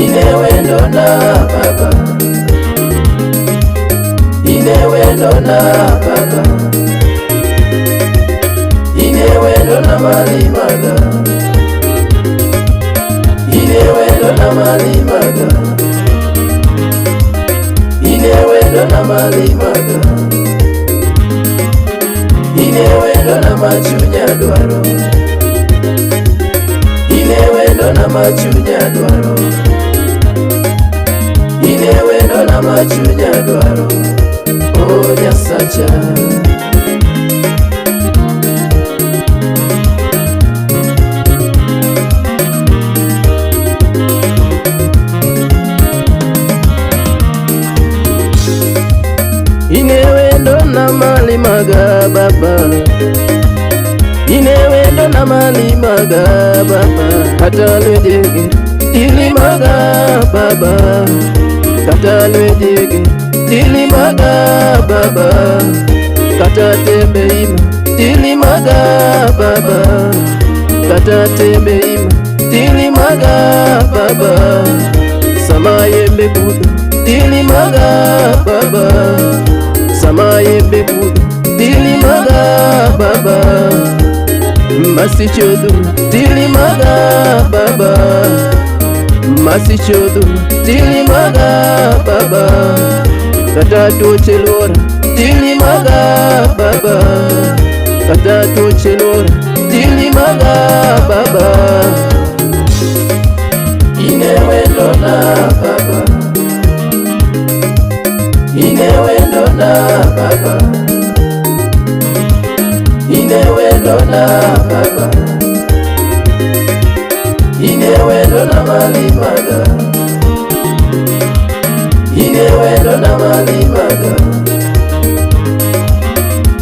Ine wendona baba, ine wendona baba, ine wendona malimaga, ine wendona malimaga, ine wendona malimaga, ine wendona machunya dwaro, ine wendona machunya dwaro, ine wendona machunya dwaro, o Nyasacha. Ine wendona malimaga baba, ine wendona malimaga baba, kata lwejege tilimaga baba, kata lwejege tilimaga baba, kata tembe ima tilimaga baba, kata tembe ima tilimaga baba, sama yembe kudho tilimaga baba, sama yembe kudho tilimaga baba, masichodhu tilimaga baba, masichodhu tilimaga baba, kata tuoche luora tilimaga baba, kata tuoche luora tilimaga baba. Ine wendona baba, ine wendona baba, ine wendona baba, ine wendona malimaga, ine wendona malimaga,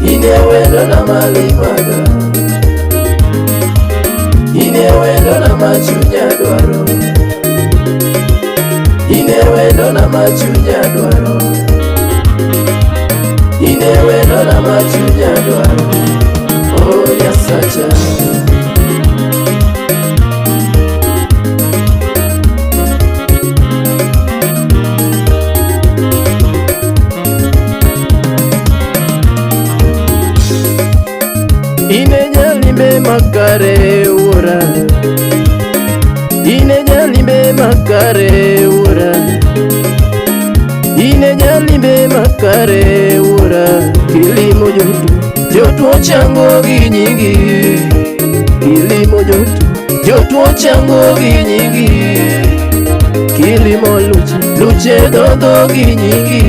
ine wendona malimaga, ine wendona machunya dwaro, ine wendona machunya dwaro, ine wendona machunya dwaro, o Nyasacha. Ine jalimbe makare wuora, ine jalimbe makare wuora, ine jalimbe makare wuora, kilimo jotuo, jotuo chango gi nyingi, kilimo jotuo, jotuo chango gi nyingi, kilimo luche, luche dhodho gi nyingi,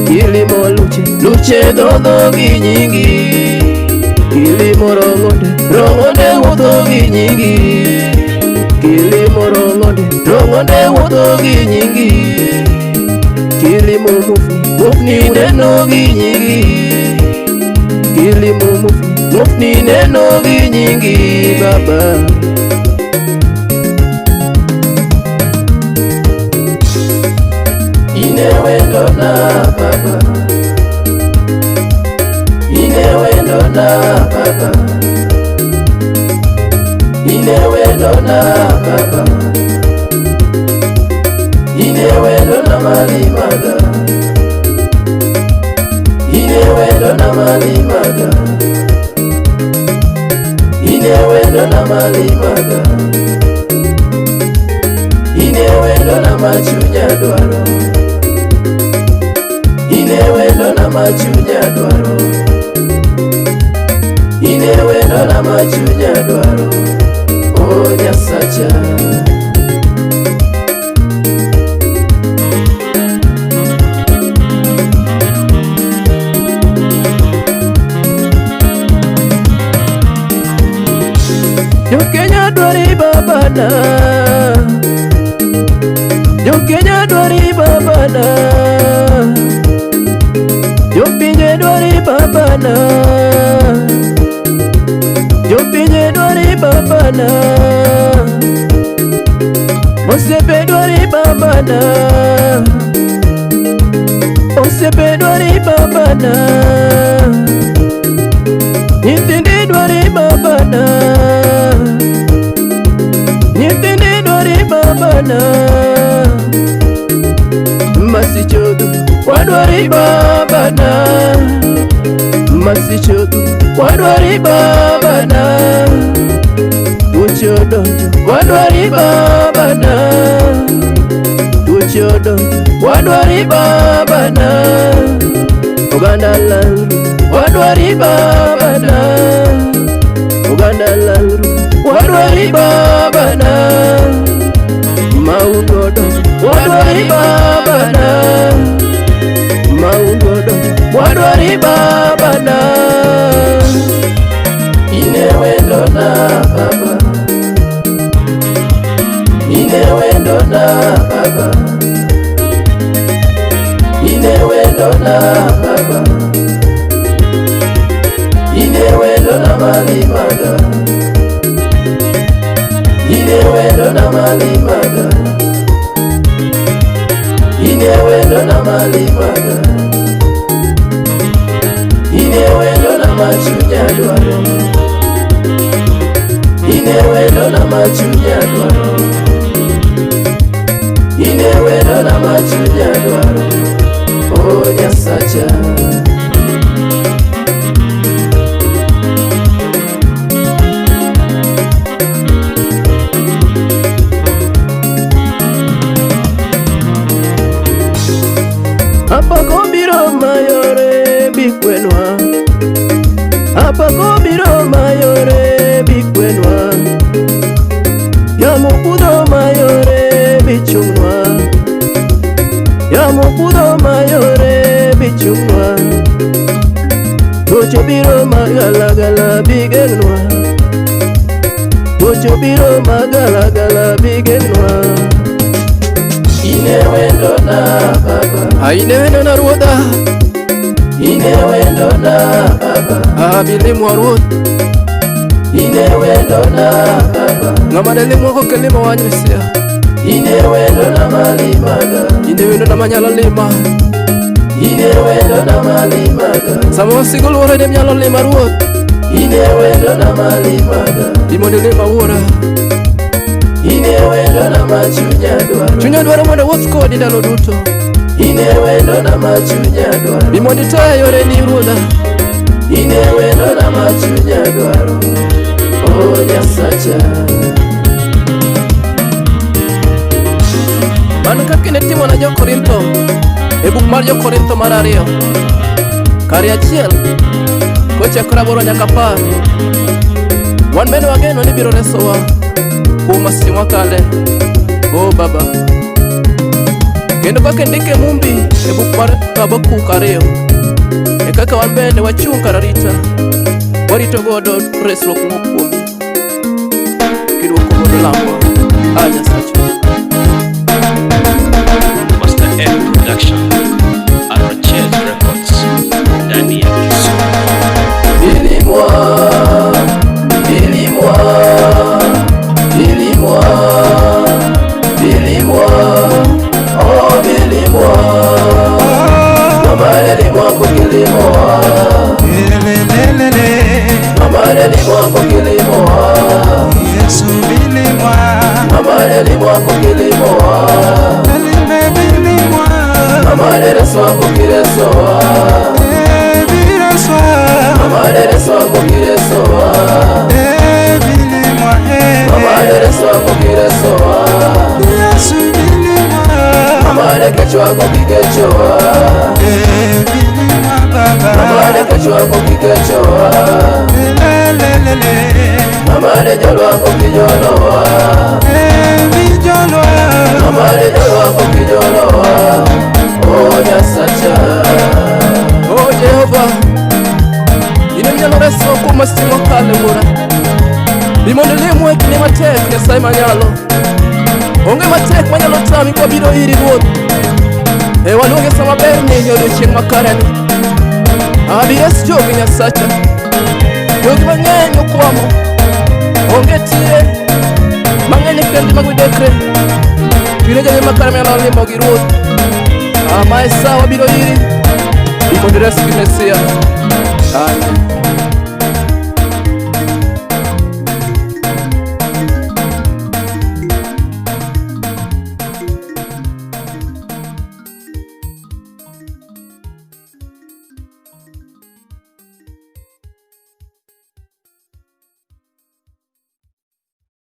kilimo luche, luche dhodho gi nyingi, kilimo rong'onde, rong'onde wuotho gi nyingi, kilimo rong'onde, rong'onde wuotho gi nyingi, kilimo mufni, mufni neno gi nyingi, kilimo mufni, mufni neno gi nyingi baba. Ine wendona baba, ine wendona baba, ine wendona baba, ine wendona malimaga, ine wendona malimaga, ine wendona malimaga, ine wendona machunya dwaro, ine wendona machunya dwaro, ine wendona machunya dwaro, o Nyasacha. Jokenya dwari babana, Jokenya dwari babana, Jopinje dwari babana, Jopinje dwari babana, Osiepe dwari babana, Osiepe dwari babana, Nyithindi dwari babana, Nyithindi dwari babana. babana. Masichodu wadwari babana. Masichodu wadwari babana. Tuoche odonjo wadwari babana. Tuoche odonjo wadwari babana. Oganda lalru wadwari babana. Oganda lalru wadwari babana. Maundu odonjo wadwari babana. Maundu odonjo wadwari babana. Ine wendo na baba. Ine wendo na baba. Ine wendo na baba. Ine wendo na malimaga. Ine wendo na malimaga. Ine wendo na malimaga. Ine wendo na machunya dwaro. Ine wendo na machunya dwaro. Ine wendo na machunya dwaro. O Nyasacha. Apako biro mayore bikwenwa. Apako biro mayore bikwenwa. Yamo kudho mayore bichung'nwa. Yamo kudho mayore bichung'nwa. Tuoche biro magalagala bigeng'nwa. Tuoche biro magalagala bigeng'nwa. Ine wendo na baba. Aine wendo na ruodha. Ine wendo na baba. Abilimwa ruoth. Ine wendo na baba. Ng'ama ne limwa koke limo wach Mesia. Ine wendo na malimaga. Ine wendo na manyalo lima. Ine wendo na malimaga. Sama wasigo luoro ine mnyalo lima ruoth. Ine wendo na malimaga. Imondo ilima wuora. Ine wendo na machunya dwaro. Chunya dwaro mondo awuoth kodi ndalo duto. Ine wendo na machunya dwaro. Bi mondo itaya yoreni ruodha. Ine wendo na machunya dwaro. O Nyasacha. Mano kaka ne timo na jo-Korintho e buk mar jo-Korintho mar ariyo kar achiel kochakore aboro nyaka apar. Wan bende wageno ni biro resowa kuom masiche mwakale. O Baba. Kendo kaka ndike e Mumbi e buk mar Habakuk ariyo, e kaka wan bende wachung' kar arita, warito godo resruok mowuok kuomi, kidwoko godo lambwa. A Nyasacha. Master M Production, Arochez Records, ndani ya Kisumu. Bilimwa, bilimwa, bilimwa, bilimwa, oh bilimwa. Mama lelimwa kukilimwa, Lelelelele, mama lelimwa kukilimwa, Yesu bilimwa, mama lelimwa kukilimwa, Elime bilimwa, mama lereswa kukiresowa, Eh, bireswa, mama lereswa kukiresowa, Eh, bilimwa, eh, mama lereswa kukiresowa, Yesu bilimwa, mama lekechwa kukikechowa, Eh, bilimwa baba, mama lekechwa kukikechowa. Lelelelele, Mama lejolwa kukijolowa, Eh, bijolwa, mama lejolwa kukijolowa, o Nyasacha. O Jehova, in eminyalo reswa kuom masiche mwakale wuora. Bi mondo ilimwa e kinde matek, Nyasaye manyalo. Onge matek manyalo tami kwabiro iri Ruoth. E waluonge sama berni e odiochieng' makareni. Abi res jogi Nyasacha. Jogi mang'eny okwamo. Onge tiye. Mang'eny e kendni mag midekre. Pile jogi makare manyalo limogi Ruoth. Ama e sa wabiro iri. Bi mondo iresgi Mesia. Amen.